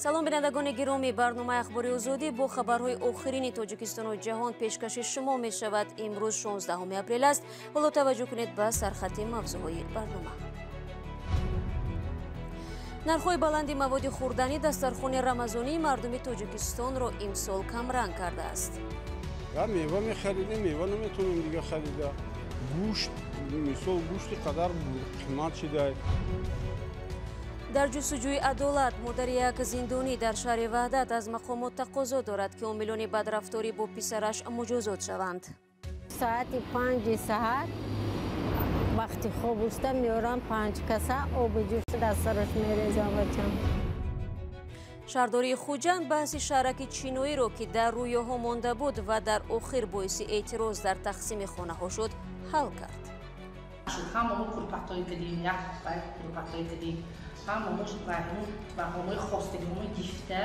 Салом, бинандагони гиромӣ. Барномаи Ахбори Озодӣ бо хабарҳои охирини Тоҷикистону ҷаҳон пешкаши шумо мешавад. Имрӯз 16 апрел аст. Ҳоло таваҷҷӯҳ кунед ба сархати мавзӯъҳои барнома. Нархҳои баланди маводи хӯрданӣ дастархони рамазонии мардуми Тоҷикистонро имсол камранг кардааст. Мева мехаридем, мева наметавонем дига харида. Гӯшт, мисол, гӯшти қадар қимат шида. Дар ҷустуҷӯи адолат модари як зиндонӣ дар шаҳри Ваҳдат аз мақомот тақозо дорад, ки омилони бадрафторӣ бо писараш муҷозот шаванд. Соати 5 саҳар вақти хоб уста меорам, 5 каса оби ҷӯш дар сараш мерезам бачам. Шаҳрдории Хуҷанд баҳси шаҳраки Чиноиро, ки дар рӯёҳо монда буд ва дар охир боиси эътироз дар тақсими хонаҳо шуд, ҳал кард. Ҳамамо курпатҳое кардем, як курпатҳое кардем, ҳамамо баҳонаҳои хостагиҳои гифта.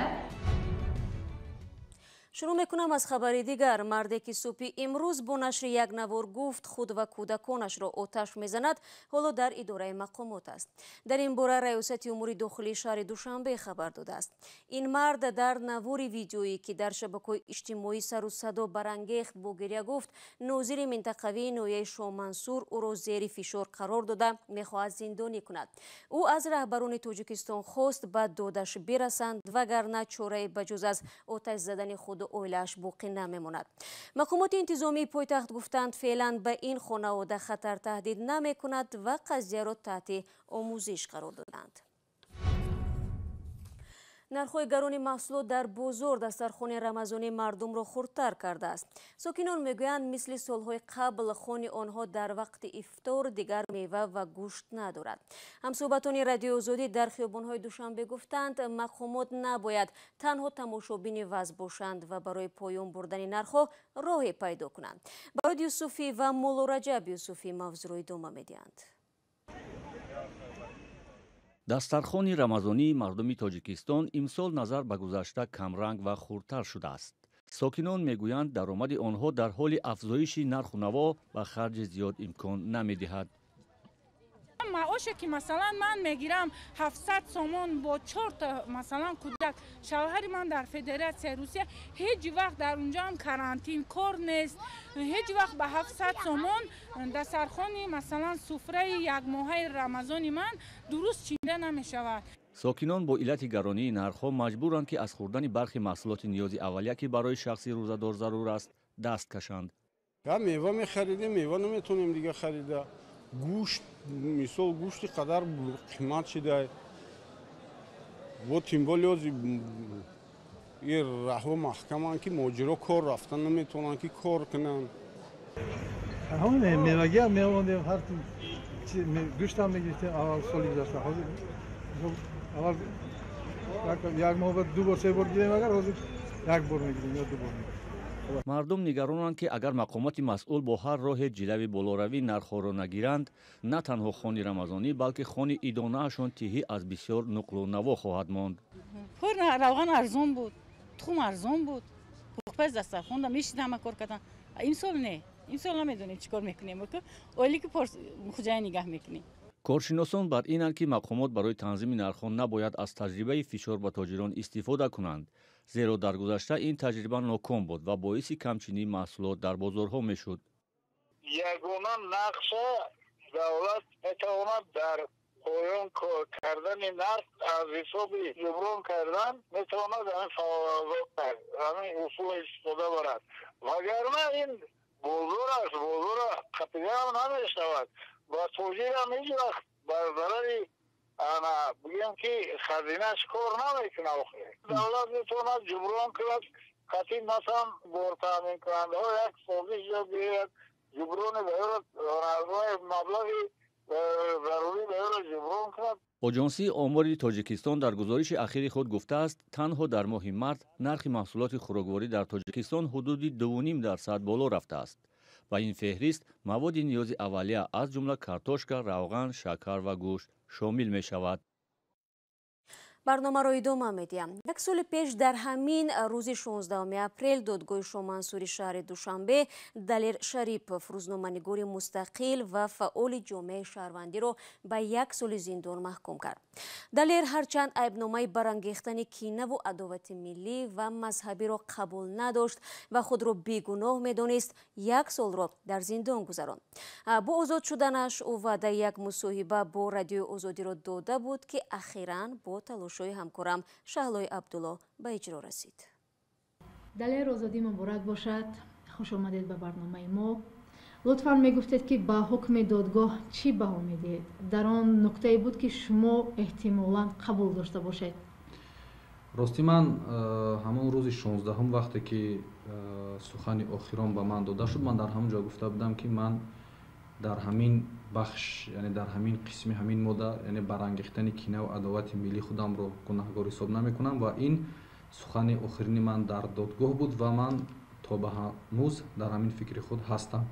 Шурӯъ мекунам аз хабари дигар. Марде ки субҳи имрӯз бо нашри як навор гуфт, худ ва кӯдаконашро оташ мезанад, ҳоло дар идораи мақомот аст. Дар ин бора Раёсати умури дохилии шаҳри Душанбе хабар додааст. Ин мард дар навори видеоӣ, ки дар шабакаҳои иҷтимоӣ сару садо барангехт, бо гиря гуфт, нозири минтақавии ноҳияи Шоҳмансур ӯро зери фишор қарор дода мехоҳад зиндонӣ кунад. Ӯ аз раҳбарони Тоҷикистон хост, ба додаш бирасанд, вагарна чораи ба ҷуз аз оташ задани худу оилааш боқӣ намемонад. Мақомоти интизомии пойтахт гуфтанд, феълан ба ин хонавода хатар таҳдид намекунад ва қазияро таҳти омӯзиш қарор доданд. Нархҳои гарони маҳсулот дар бозор дастархони рамазонии мардумро хурдтар кардааст. Сокинон мегӯянд, мисли солҳои қабл хони онҳо дар вақти ифтор дигар мева ва гӯшт надорад. Ҳамсӯҳбатони Радиои Озодӣ дар хиёбонҳои Душанбе гуфтанд, мақомот набояд танҳо тамошобини вазъ бошанд ва барои поён бурдани нархҳо роҳе пайдо кунанд. Барод Юсуфӣ ва Мулло Раҷаб Юсуфӣ мавзӯъро идома медиҳанд. Дастархони рамазонии мардуми Тоҷикистон имсол назар ба гузашта камранг ва хурдтар шудааст. Сокинон мегӯянд, даромади онҳо дар ҳоли афзоиши нарху наво ба харҷи зиёд имкон намедиҳад. Маоше ки масалан ман мегирам 700 сомон бо 4 та масалан кӯдак, шавҳари ман дар Федератсияи Русия, ҳеҷ вақт дар унҷо ҳам карантин, кор нест, ҳеҷ вақт ба 700 сомон дастархони масалан суфраи якмоҳаи рамазони ман дуруст чинда намешавад. Сокинон бо иллати гаронии нархҳо маҷбуранд, ки аз хӯрдани бархи маҳсулоти ниёзи аввалия, ки барои шахси рӯзадор зарур аст, даст кашанд. Мева мехаридем, мева наметавонем дига харида. Гӯшт, мисол, гӯшти қадар қимат шида. Бо тем более и раҳо маҳкаманд, ки муҳоҷиро кор рафтан наметавонанд, ки кор кунанд. Мевагиам меомадем, ҳар гӯштам мегирифтем аввал соли гузашта. Ҳозир аввал як моҳ ба 2 бор, 3 бор гирем, агар ҳозир як бор мегирем ё 2 бор мегирем. Мардум нигаронанд, ки агар мақомоти масъул бо ҳар роҳе ҷилави болоравии нархҳоро нагиранд, на танҳо хони рамазонӣ, балки хони идонаашон тиҳӣ аз бисёр нуқлу наво хоҳад монд. Пур равған арзон буд, тухм арзон буд, пухпаз дастархонда мешида, ҳама кор кардан. Имсол не, имсол намедонем чӣ кор мекунем, оиле ки хуҷая нигаҳ мекунем. Коршиносон бар инанд, ки мақомот барои танзими нархҳо набояд аз таҷрибаи фишор ба тоҷирон истифода кунанд, зеро дар гузашта ин таҷриба ноком буд ва боиси камчинии маҳсулот дар бозорҳо мешуд. Ягона нақша давлат метавонад дар поён кардани нарх аз ҳисоби ҷуброн кардан метавонад ҳамин усул истифода барад, вагарна ин бозор аст, бозора қапидаам намешавад ва тоҷирам ҳеҷ вақт бар зарари ана бигӯем ки хазинаш кор намекунад. Охир давлат метавонад ҷуброн кунад қатъи, масалан, бортаъминкунандаҳо як созиш ё як ҷуброни ба ӯро маблағи зарурӣ ба ӯро ҷуброн кунад. Оҷонсии омори Тоҷикистон дар гузориши ахири худ гуфтааст, танҳо дар моҳи март нархи маҳсулоти хӯрокворӣ дар Тоҷикистон ҳудуди 2,5% боло рафтааст. Ба ин феҳрист маводи ниёзи аввалия, аз ҷумла картошка, равған, шакар ва гӯшт шомил мешавад. Барномаро идома медиҳам. Як соли пеш дар ҳамин рӯзи 16 апрел додгоҳи Шоҳмансури шаҳри Душанбе Далер Шарипов, рӯзноманигори мустақил ва фаъоли ҷомеаи шаҳрвандиро ба як соли зиндон маҳкум кард. Далер ҳарчанд айбномаи барангехтани кинаву адовати миллӣ ва мазҳабиро қабул надошт ва худро бегуноҳ медонист, як солро дар зиндон гузаронд. Бо озод шуданаш ӯ ваъдаи як мусоҳиба бо Радиои Озодиро дода буд, ки ахиран бо талошҳои ҳамкорам Шаҳлои Абдулло ба иҷро расид. Далер, озодӣ муборак бошад. Хуш омадед ба барномаи мо. Лутфан мегуфтед, ки ба ҳукми додгоҳ чӣ баҳо медиҳед? Дар он нуктае буд, ки шумо эҳтимолан қабул дошта бошед. Ростӣ, ман ҳамон рӯзи 16-ҳум, вақте ки сухани охирон ба ман дода шуд, ман дар ҳамон ҷо гуфта будам, ки ман дар ҳамин бахш, яъне дар ҳамин қисми ҳамин модда, яъне барангехтани кинаву адовати миллӣ, худамро гунаҳгор ҳисоб намекунам ва ин сухани охирини ман дар додгоҳ буд ва ман то ба ҳанӯз дар ҳамин фикри худ ҳастам.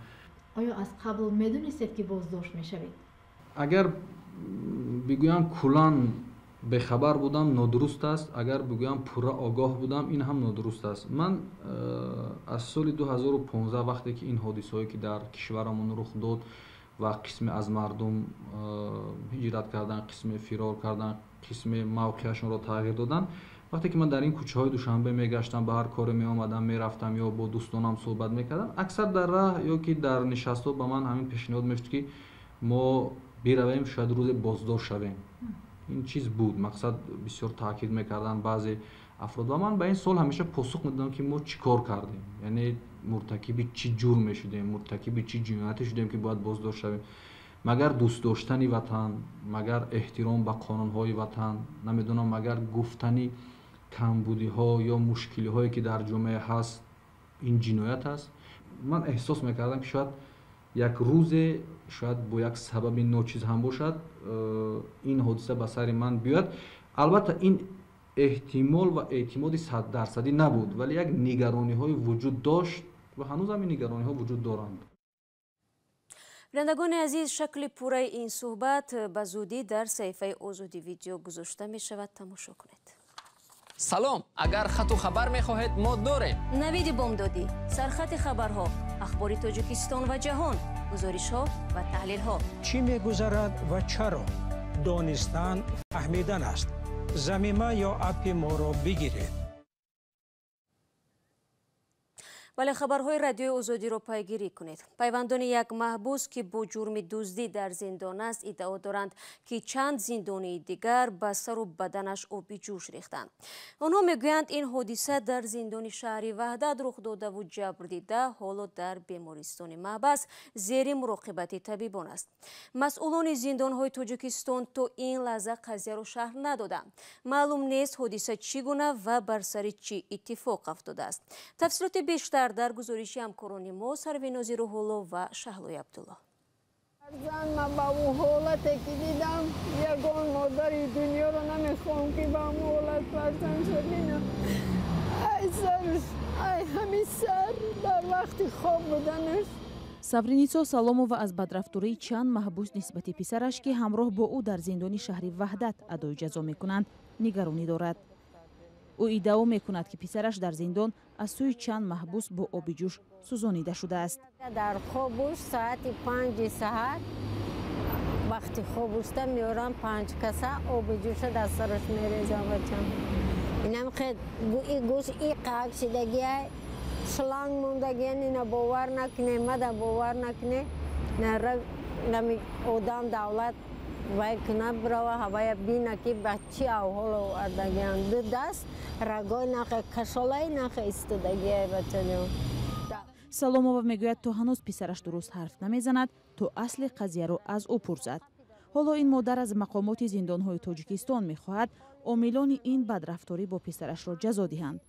Оё аз қабл медонистед, ки боздошт мешавед? Агар бигӯям куллан бехабар будам, нодуруст аст. Агар бигӯям пурра огоҳ будам, ин ҳам нодуруст аст. Ман аз соли 2015, вақте ки ин ҳодисаҳое ки дар кишварамон рух дод ва қисме аз мардум ҳиҷрат карданд, қисме фирор карданд, қисме мавқеашонро тағйир доданд, вақте ки ман дар ин кӯчаҳои Душанбе мегаштам, ба ҳар коре меомадам, мерафтам ё бо дӯстонам суҳбат мекардам, аксар дар раҳ ё ки дар нишастҳо ба ман ҳамин пешниҳод мешуд, ки мо биравем, шояд рӯзе боздошт шавем. Ин чиз буд, мақсад, бисёр таъкид мекарданд баъзе афрод ва ман ба ин суол ҳамеша посух медодам, ки мо чӣ кор кардем, яъне муртакиби чӣ ҷурм мешудем, муртакиби чӣ ҷинояте шудем, ки бояд боздошт шавем? Магар дӯст доштани ватан, магар эҳтиром ба қонунҳои ватан, намедонам, магар гуфтани камбудиҳо ё мушкилиҳое ки дар ҷомеа ҳаст, ин ҷиноят аст? Ман эҳсос мекардам, ки шояд як рӯзе, шояд бо як сабаби ночиз ҳам бошад, ин ҳодиса ба сари ман биёяд. Албатта, ин эҳтимол ва эътимоди саддарсадӣ набуд, вале як нигарониҳое вуҷуд дошт ва ҳанӯзам ин нигарониҳо вуҷуд доранд. Бинандагони азиз, шакли пурраи ин суҳбат ба зудӣ дар саҳифаи Озодӣ Видео гузошта мешавад, тамошо кунед. Салом, агар хату хабар мехоҳед, мо дорем. Навиди бомдодӣ, сархати хабарҳо, ахбори Тоҷикистон ва ҷаҳон, гузоришҳо ва таҳлилҳо. Чӣ мегузарад ва чаро? Донистан фаҳмидан аст. Замима ё аппи моро бигиред. Бале, хабарҳои Радиои Озодиро пайгирӣ кунед. Пайвандони як маҳбус, ки бо ҷурми дуздӣ дар зиндон аст, иддао доранд, ки чанд зиндонии дигар ба сару баданаш оби ҷӯш рехтанд. Онҳо мегӯянд, ин ҳодиса дар зиндони шаҳри Ваҳдат рух додаву ҷабрдида ҳоло дар бемористони маҳбас зери муроқибати табибон аст. Масъулони зиндонҳои Тоҷикистон то ин лаҳза қазияро шарҳ надоданд. Маълум нест, ҳодиса чӣ гуна ва бар сари чӣ иттифоқ афтодааст. Тафсилоти бештар дар гузориши ҳамкорони мо Сарвинози Рӯҳулло ва Шаҳлои Абдулло. Фарзанд ман ба ӯ ҳолате ки дидам, ягон модари дунёро намехоҳам, ки ба ҳамон ҳолат фарзандша бинам. Ай сарш, ай ҳамин сар дар вақти хоб буданаш. Савринисо Саломова аз бадрафтории чанд маҳбус нисбати писараш, ки ҳамроҳ бо ӯ дар зиндони шаҳри Ваҳдат адои ҷазо мекунанд, нигаронӣ дорад. Ӯ иддао мекунад, ки писараш дар зиндон аз сӯи чанд маҳбус бо оби ҷӯш сӯзонида шудааст. Дар хобуш соати 5 саҳар вақти хобушта меорам, панҷ каса оби ҷӯша дар сараш мерезам. Бачам инам хе гӯш и қак шидагия, шланг мондагиян. Ина бовар накуне, мада бовар накуне, нами одам давлат вай куна, бирава ҳавая бина, ки ба чӣ авҳол овардагиян. Ду даст рагои нахе кашолаи нахе истодагияй, бачаҷон. Саломова мегӯяд, то ҳанӯз писараш дуруст ҳарф намезанад, то асли қазияро аз ӯ пурсад. Ҳоло ин модар аз мақомоти зиндонҳои Тоҷикистон мехоҳад, омилони ин бадрафторӣ бо писарашро ҷазо диҳанд.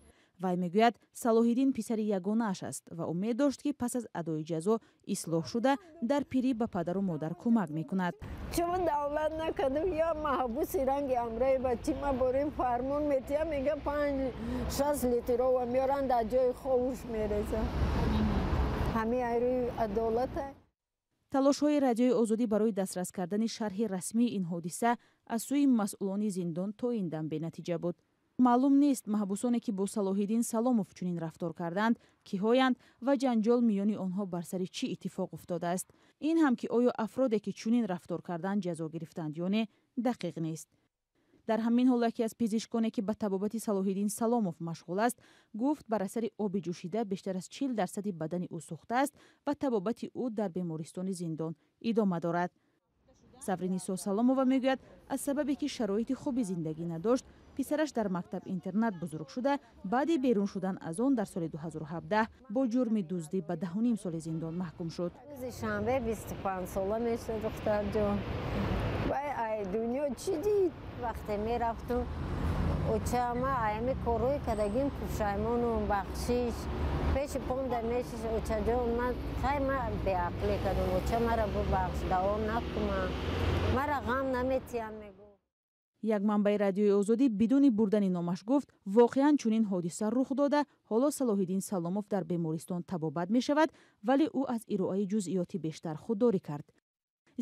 Вай мегӯяд, Салоҳиддин писари ягонааш аст ва умед дошт, ки пас аз адои ҷазо ислоҳ шуда, дар пирӣ ба падару модар кӯмак мекунад. Чун давлат накардам, я маҳбуси ранги амраи бачи ма борим фармон метиҳам, мега 5-6 литрова меоранд, дар ҷои ховуш мерезам. Ҳамин айрӯи адолата. Талошҳои Радиои Озодӣ барои дастрас кардани шарҳи расмии ин ҳодиса аз сӯи масъулони зиндон то ин дам бенатиҷа буд. Маълум нест, маҳбусоне ки бо Салоҳиддин Саломов чунин рафтор карданд, киҳоянд ва ҷанҷол миёни онҳо бар сари чӣ иттифоқ уфтодааст. Ин ҳам ки оё афроде ки чунин рафтор карданд ҷазо гирифтанд ё не, дақиқ нест. Дар ҳамин ҳол яке аз пизишконе ки ба табобати Салоҳиддин Саломов машғул аст, гуфт бар асари оби ҷӯшида бештар аз 40% бадани ӯ сӯхтааст ва табобати ӯ дар бемористони зиндон идома дорад. Савринисо Саломова мегӯяд, аз сабабе ки шароити хуби зиндагӣ надошт, писараш дар мактаб-интернат бузург шуда, баъди берун шудан аз он дар соли 2017 бо ҷурми дуздӣ ба 10,5 соли зиндон маҳкум шуд. Рӯзи шанбе 25 сола мешуд духтарҷон. Вай ай дунё чӣ дид? Вақте мерафтум, очама аями корҳои кардагим пушаймонум, бахшиш. Пеши помда мешиш, очаҷон, ман хай ман беақлӣ кардам, оча мара бубахш, давом накунам, мара ғам наметиҳам, мегӯ. Як манбаи Радиои Озодӣ бидуни бурдани номаш гуфт, воқеан чунин ҳодиса рух дода, ҳоло Салоҳиддин Саломов дар бемористон табобат мешавад, вале ӯ аз ироаи ҷузъиёти бештар худдорӣ кард.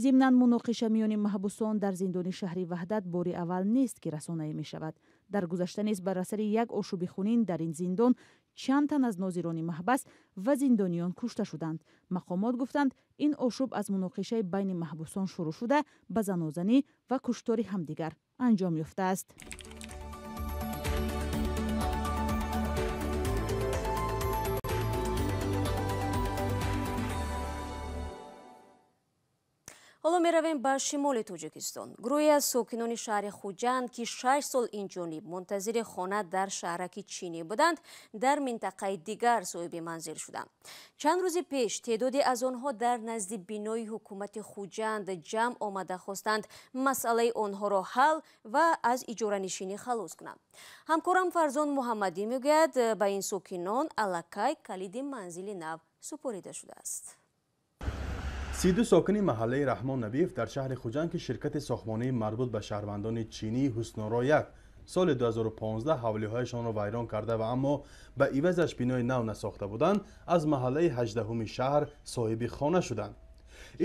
Зимнан муноқиша миёни маҳбусон дар зиндони шаҳри Ваҳдат бори аввал нест ки расонаӣ мешавад. Дар гузашта низ бар асари як ошӯби хунин дар ин зиндон чанд тан аз нозирони маҳбас ва зиндониён кушта шуданд. Мақомот гуфтанд, ин ошӯб аз муноқишаи байни маҳбусон шурӯъ шуда, ба занозанӣ ва куштори ҳамдигар анҷом ёфтааст. Ҳоло меравем ба шимоли Тоҷикистон. Гурӯҳе аз сокинони шаҳри Хуҷанд, ки 6 сол инҷониб мунтазири хона дар шаҳраки чинӣ буданд, дар минтақаи дигар соҳиби манзил шуданд. Чанд рӯзи пеш теъдоде аз онҳо дар назди бинои ҳукумати Хуҷанд ҷамъ омада хостанд масъалаи онҳоро ҳал ва аз иҷоранишинӣ халос кунанд. Ҳамкорам Фарзон Муҳаммадӣ мегӯяд, ба ин сокинон аллакай калиди манзили нав супорида шудааст. 32 сокини маҳаллаи Раҳмон Набиев дар шаҳри Хуҷанд, ки ширкати сохтмонии марбут ба шаҳрвандони чинии Ҳусноро 1 соли 2015 ҳавлиҳояшонро вайрон карда ва аммо ба ивазаш бинои нав насохта буданд, аз маҳаллаи 18-уми шаҳр соҳиби хона шуданд.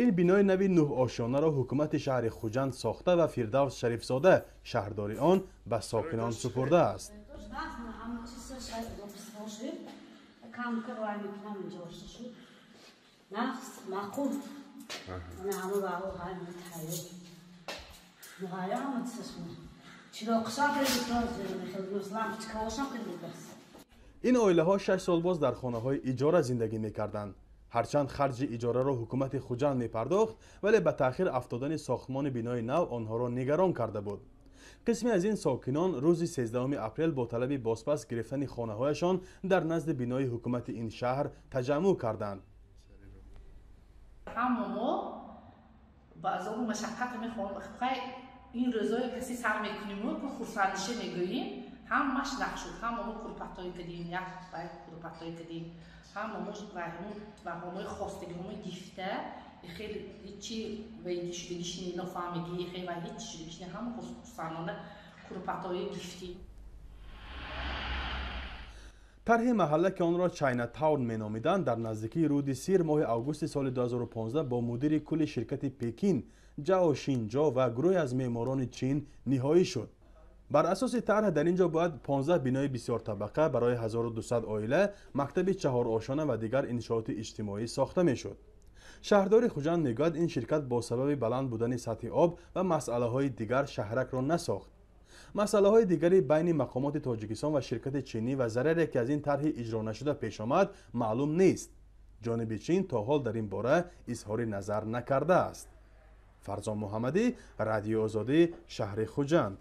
Ин бинои нави нӯҳошёнаро ҳукумати шаҳри Хуҷанд сохта ва Фирдавс Шарифзода, шаҳрдори он, ба сокинон супурдааст. Ин оилаҳо 6 сол боз дар хонаҳои иҷора зиндагӣ мекарданд. Ҳарчанд харҷи иҷораро ҳукумати Хуҷанд мепардохт, вале ба таъхир афтодани сохтмони бинои нав онҳоро нигарон карда буд. Қисме аз ин сокинон рӯзи 13 апрел бо талаби бозпас гирифтани хонаҳояшон дар назди бинои ҳукумати ин шаҳр таҷаммӯъ карданд. Ҳама мо ба азобу машаққат мехоҳем. Хай ин рӯзое каси сар мекунем, ку хурсандиша мегӯем, ҳамаш нақ шуд. Ҳама мо курпатҳое кардем, як бай курпатҳое кардем. Ҳама мо ваҳомои хостагиҳомои гифта, хеле ҳичи вайги шудагиш не, нофаҳмигӣ, хеле вай ҳичи шудагиш не, ҳама хурсандона курпатҳое гифтем. Тарҳи маҳалла, ки онро Чайна Таун меномиданд, дар наздикии рӯди Сир моҳи августи соли 2015 бо мудири кулли ширкати Пекин Ҷао Шинҷо ва гурӯҳе аз меъморони Чин ниҳоӣ шуд. Бар асоси тарҳ дар ин ҷо бояд 15 бинои бисёртабақа барои 1200 оила, мактаби чаҳорошона ва дигар иншооти иҷтимоӣ сохта мешуд. Шаҳрдори Хуҷанд мегӯяд, ин ширкат бо сабаби баланд будани сатҳи об ва масъалаҳои дигар шаҳракро насохт. Масъалаҳои дигари байни мақомоти Тоҷикистон ва ширкати чинӣ ва зараре, ки аз ин тарҳи иҷро нашуда пеш омад, маълум нест. Ҷониби Чин то ҳол дар ин бора изҳори назар накардааст. Фарзон Муҳаммадӣ, Радиои Озодӣ, шаҳри Хуҷанд.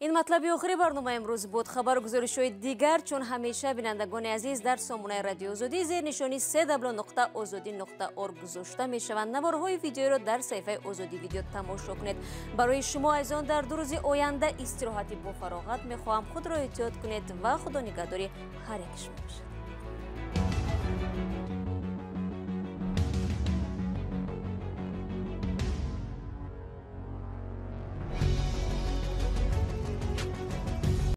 Ин матлаби охири барномаи имрӯз буд. Хабару гузоришҳои дигар, чун ҳамеша, бинандагони азиз, дар сомонаи Радиои Озодӣ зери нишони www.ozodi.org гузошта мешаванд. Наворҳои видеоро дар саҳифаи Озодӣ видео тамошо кунед. Барои шумо азизон дар 2 рӯзи оянда истироҳати бофароғат мехоҳам. Худро эҳтиёт кунед ва худо нигаҳдори ҳар яки шумо бошад.